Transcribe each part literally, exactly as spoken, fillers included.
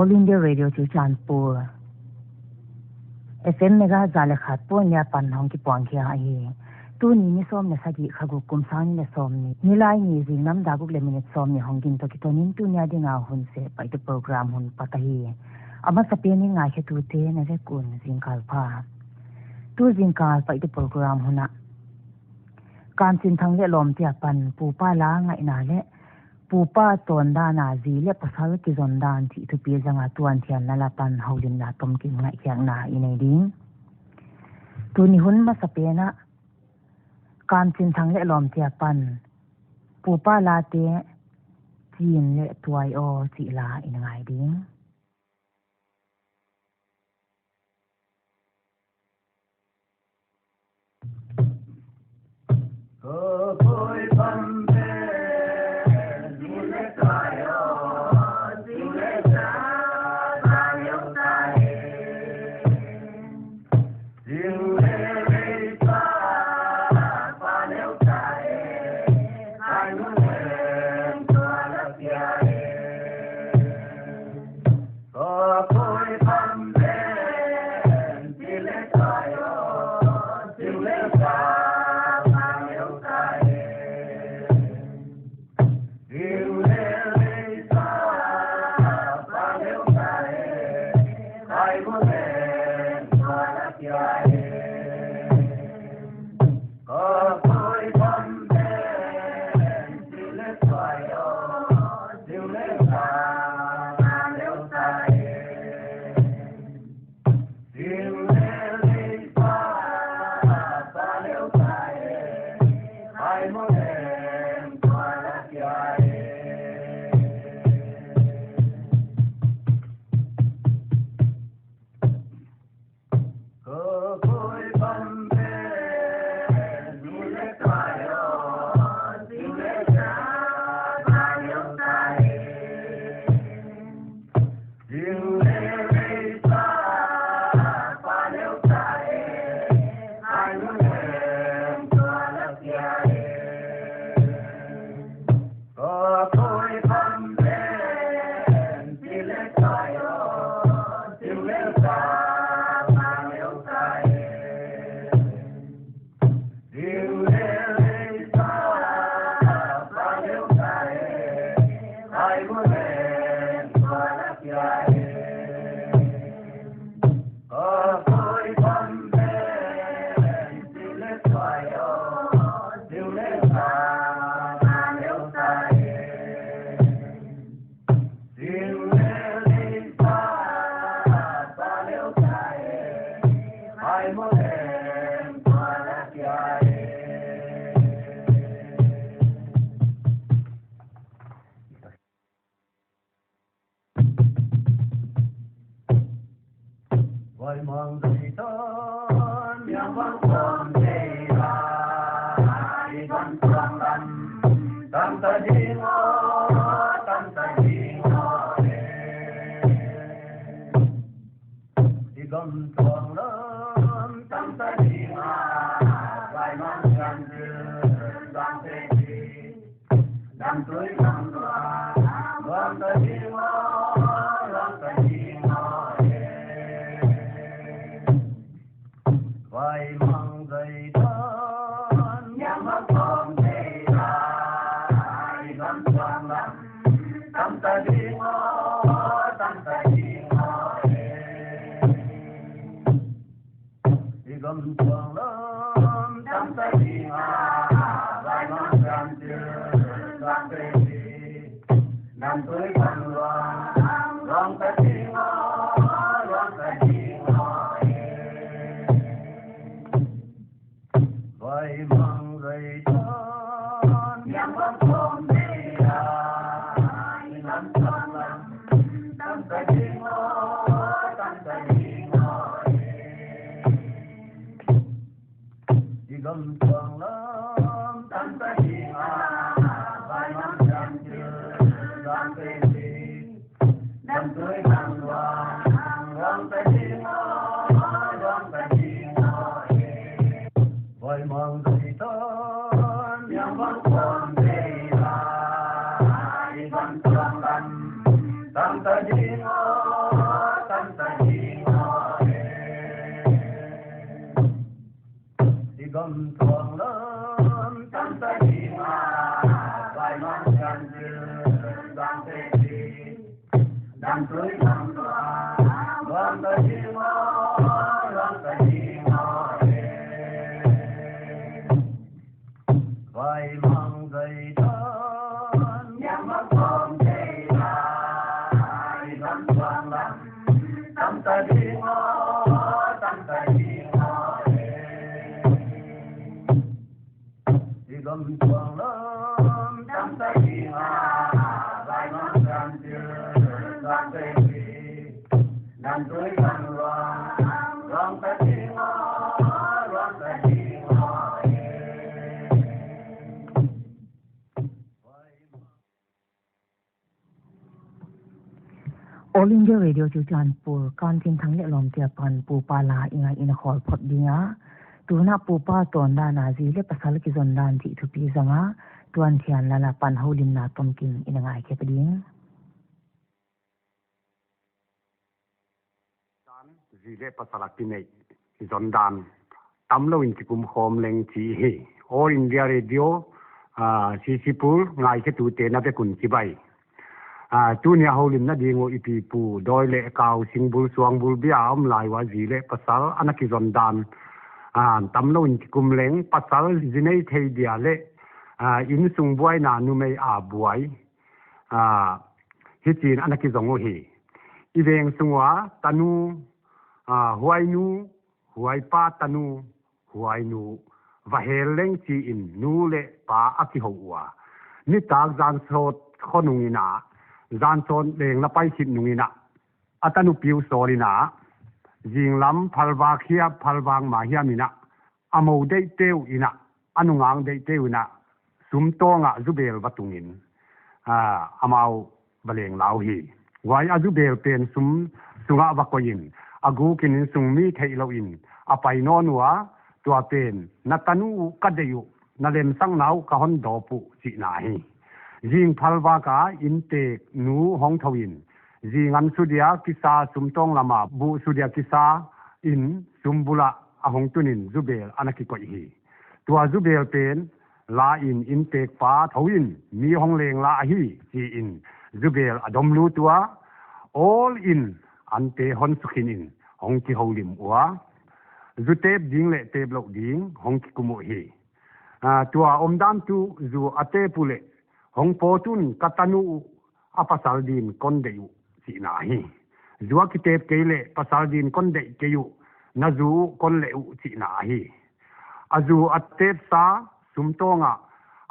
All India Radio Churachandpur. F M mega za leh khat point nih apan hong kipuang khia ahi. Tuni ni sawm leh sagih, kha guk, kum sang nih leh sawmnih. Nilaini zinglam dak guk leh minute sawmnih hong gin toh kitonin tuni a dinga hun seh paihtu program hun pat ahi. A masapen in ngaikhiatute na vek un zingkal pha. Tu zingkal paihtu program hun ah Kamchinthang leh lawmte apan pupa la ngaihna leh pupa tawndan a zi leh pasal kizondan chih thupi zanga tuanthiamna la pan houlimna tomkim ngaihkhiakna i nei ding. Tuni hun masapen ah Kamchinthang leh lawmte apan pupa late Chin leh Tuai aw chih la i na ngai ding. Lam tuang lam tam ta ding a, vai mang kan dil dang te ding, dam tui dam tua, lam ta ding a, lam ta ding a, eh. Vai mang zai dan, yang mang kong zai dan, lam tuang lam tam ta ding a, tam ta ding a, eh. All India Radio Churachandpur, Kantin Thang leh lawmte apan Pu Pa la i ngaih in a khawl phot ding a. Tun a Pu Pa tawndan a zi leh pasal kizondan chih thupi zang a, tuanthian lal apan houlimna tomkim in a ngaikhe ding. Zi leh pasal a kineih kizondan tamlou in kikum khawm leng chih hi. All India Radio, ah, C C Pur ngaikhetute na vek un chibai. Ah, tuni a houlimna ding uh i pi pu dawi leh kau, singbul suangbul bia a om lai ua zi leh pasal ana kizondan, ah, tamlou in kikum leng pasal zi nei thei dia leh, ah, innsung buaina numei a buai, ah, hichiin ana kizong uhi. I veng sung ua tanu, ah, huainu, huaipa tanu, huainu va hel leng chi in nu leh pa a kihou ua, nitak zan sawt khonung in a, zan sawt leng na pai khit nung in a, a tanu piu sawl in a, zinglam phalvak hiam phalvak ma hiam in a, a mou deihteu in a, a nungak deihteu in a, sumtawng ah zubel va tung in, ah, amau va leng la uhi. Huai a zubel pen sum sung ah va koih in, a guk in innsung mi theih lou in a pai nawn ua, tua pen na tanu uh ka deih uh, na lemsakna uh ka hon dawp uh chihna hi. Zing phalvak a inntek nu hong thou in, zing an su dia kisa, sumtawng lam a buh su dia kisa in sum bul ah a hong tun in zubel ana kikoih hi. Tua zubel pen la in inntek pa thou in mi hong leng la ahi chi in zubel a dom lut ua, awl in ante hon sukhin in hong kihoulim ua, zu tep ding leh tep louh ding hong kikum uhi. Ah, tua omdan tu zu a tep uleh hong pawt un, ka tanu uh a pasal din kon deih uh chihna hi. Zu a kitep kei leh pasal din kon deih kei uh, na zu uh kon leh uh chihna hi. A zu a tepsa sumtawng ah,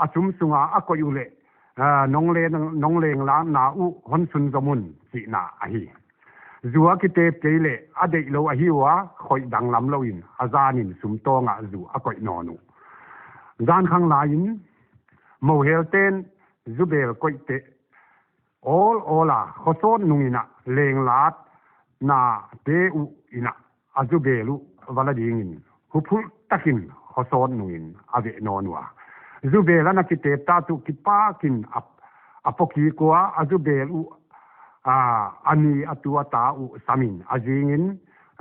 a sum sung a a koih uleh, ah, nong leng, nong leng la na uh hon sunzom un chihna ahi. Zu a kitep kei leh a deih lou ahi ua, khoih danglam lou in a zan in sumtawng ah zu a koih nawn uh. Zan khang lai in mou helten zubel koih te awl awl a khosawt nung in a, lenglatna te uh in a, a zubel uh va la ding in huphulh tak in khosawt nung in a veh nawn ua. Zubel ana kitep ta tu kipak in a, a pawkik ua, a zubel uh, ah, a ni a tu a ta uh sam in a zing in,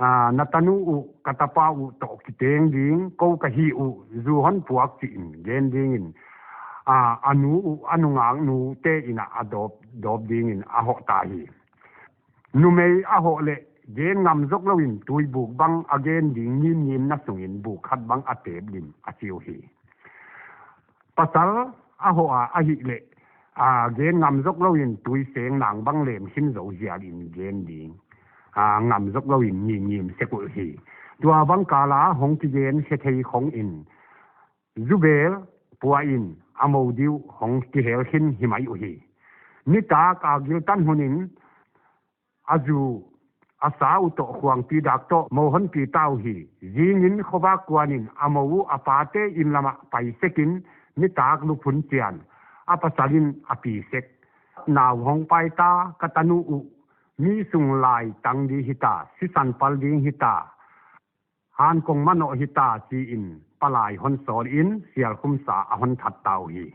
ah, na tanu uh ka tapa uh toh kiteng ding, kou ka hi uh, zu hon puak chi in gen ding in, ah, a nu uh, a nungak nu te in a, a dawp, dawp ding in a hoh ta hi. Numei a hoh leh gen ngam zok lou in tui buk bang a gen ding ngimngim na sung in buk khat bang a tep lim a chi uhi. Pasal a hoh a ahih leh, ah, gen ngam zok lou in tui seng nang bang lem khin zou zial in gen ding, ah, ngam zok lou in ngimngim sek uhi. Tua bang kal a hong kigen khe thei khong in zubel pua in a mou diu hong kihel khin hi mai uhi. Nitak a giltan hun in a zu a sa uh toh khuangpi dak toh mou hon pi ta uhi. Zing in khovak kuan in a mou uh a pate inn lam ah pai sek in nitak luphun chiang a pasal in a pi sek. Nau hong pai ta, ka tanu uh mi sung lai tang di hita, sisan pal ding hita, han kong manoh hita chi in palai hon sawl in sialkhumsa a hon that ta uhi.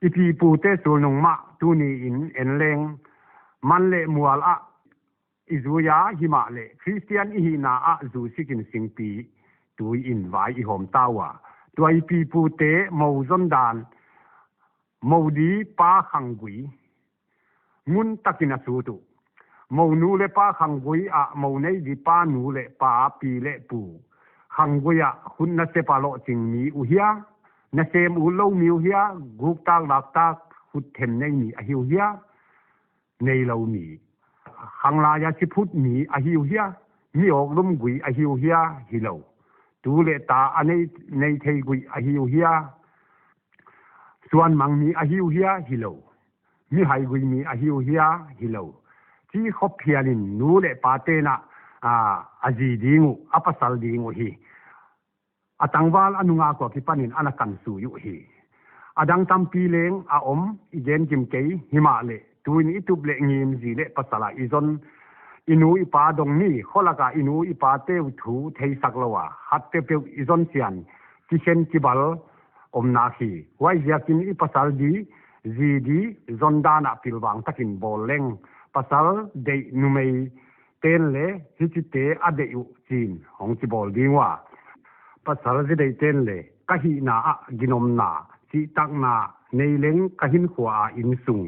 I pi pute sulnung mah tuni in en leng man leh mual ah i zui a, himahleh Christian i hihna ah zu sik in singpi tui in vai i hawm ta ua. Tua i pipute mou zon dan, mou di pa khanggui ngun takin a sut uh. Mou nu leh pa khanggui ah mou nei di pa nu leh pa, pi leh pu khanggui ah khut nasep a lohching mi uh hia, nasem utlou mi uh hia, guktak laktak khut them nei mi ahi uh hia, neilou mi, khanglai a chiphut mi ahi uh hia, mi awk lum gui ahi uh hia, hilou. Tu leh ta a nei, nei thei gui ahi uh hia, suan mang mi ahi uh hia, hilou. Mi hai gui mi ahi uh hia, hilou. Chi khop hial in nu leh pa te'n a, a, a zi ding uh, a pasal ding uh hi. A tangval a nungak ua kipan in ana kan sui uh hi. A dang tampi leng a om, i gen kim kei, himahleh tu in i tup leh ngim zi leh pasal a i zon, i nu i pa dong ni, kholak a i nu i pate uh thu theisak lou a, khat peuhpeuh i zon chian, kikhen kibal om nak hi. Huaiziakin i pasal di, zi di, zon dan ah pilvang takin bawl leng, pasal deih numei te'n leng hichite a deih uh chi'n hong kibawl ding ua. Pasal zi deih te'n leng ka hihna ah ginomna, chihtakna nei leng ka hinkhua a innsung,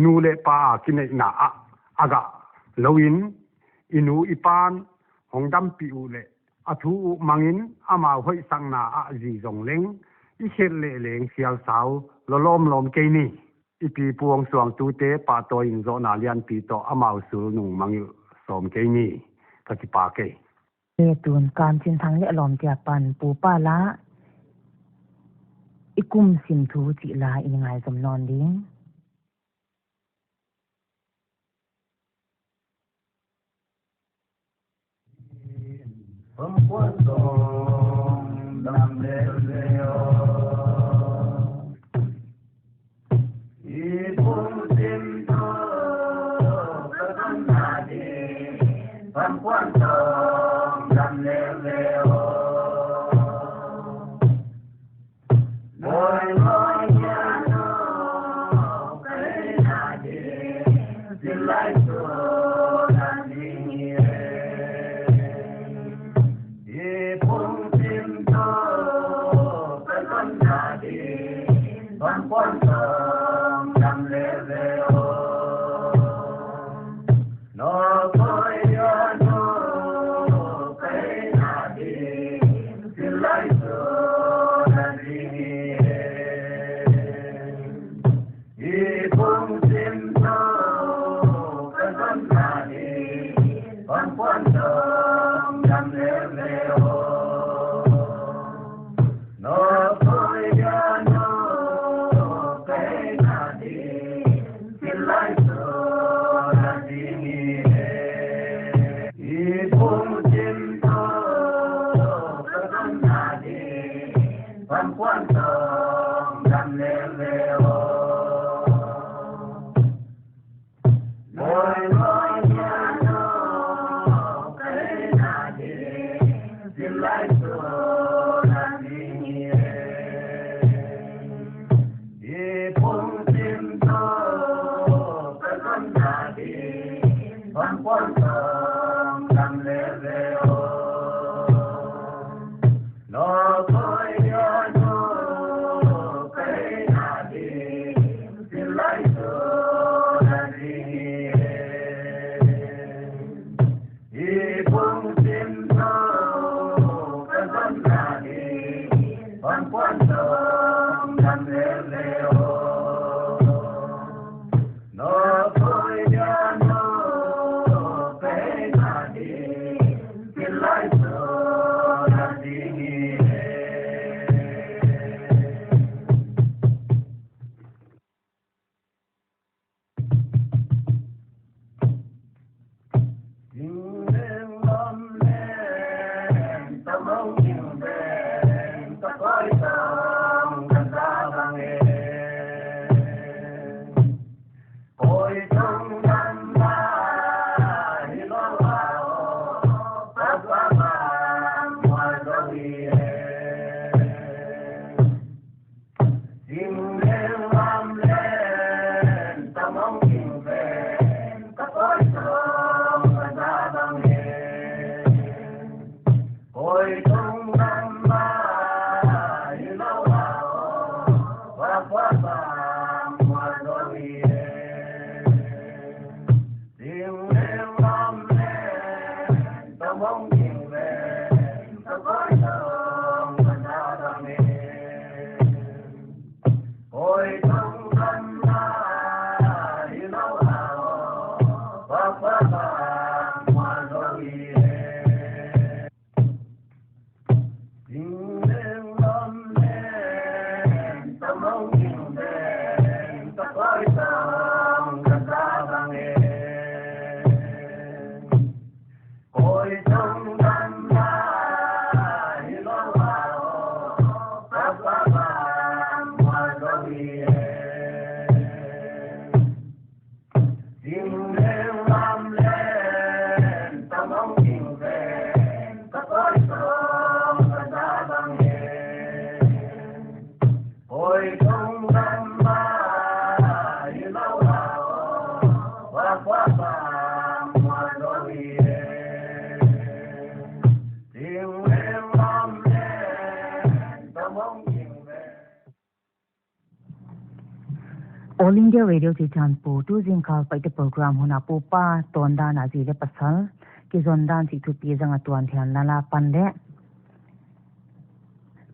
nu leh pa a kineihna ah a gah lou in, i nu i pa'n hong dampih uh leh a thu uh mang in amau hoihsakna ah zi zong leng i khelh leh leng sial sau lawlawm lawm kei ni. I pipu hong suangtute pahtawi in zohna lianpi toh amau sulnung mangngilh sawm kei ni. Ka kipak e. E, tun Kamchinthang leh a lawmte apan Pu Pa la, i kum sim thu chih la i ngaizom nawn ding. All India Radio Churachandpur, tu zingkal Paite program hun a pu pa tondan a zi leh pasal kizon dan chih thupi zang a tuanthiang la la pan leh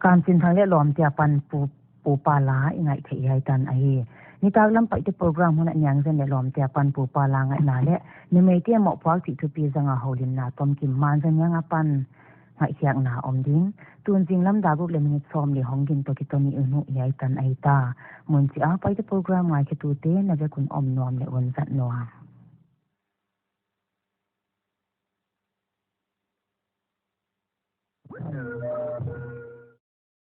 Kamsinthang leh Lawmte apan pu, pu pa la i ngaih theih hiai tan ahi. Nitaklam Paite program hun a Niangzen leh Lawmte apan pu pa la ngaihna leh numeite mohpuak chih thupi zang a houlimna Tomkim Manzaniang apan ngaihkhiakna om ding. Tun zinglam dak guk leh minute sawmli hong gin toh kiton i un uh hiai tan ahi ta. Mun chih a Paite program ngaikhetute na vek un om nuam leh un zat nuam.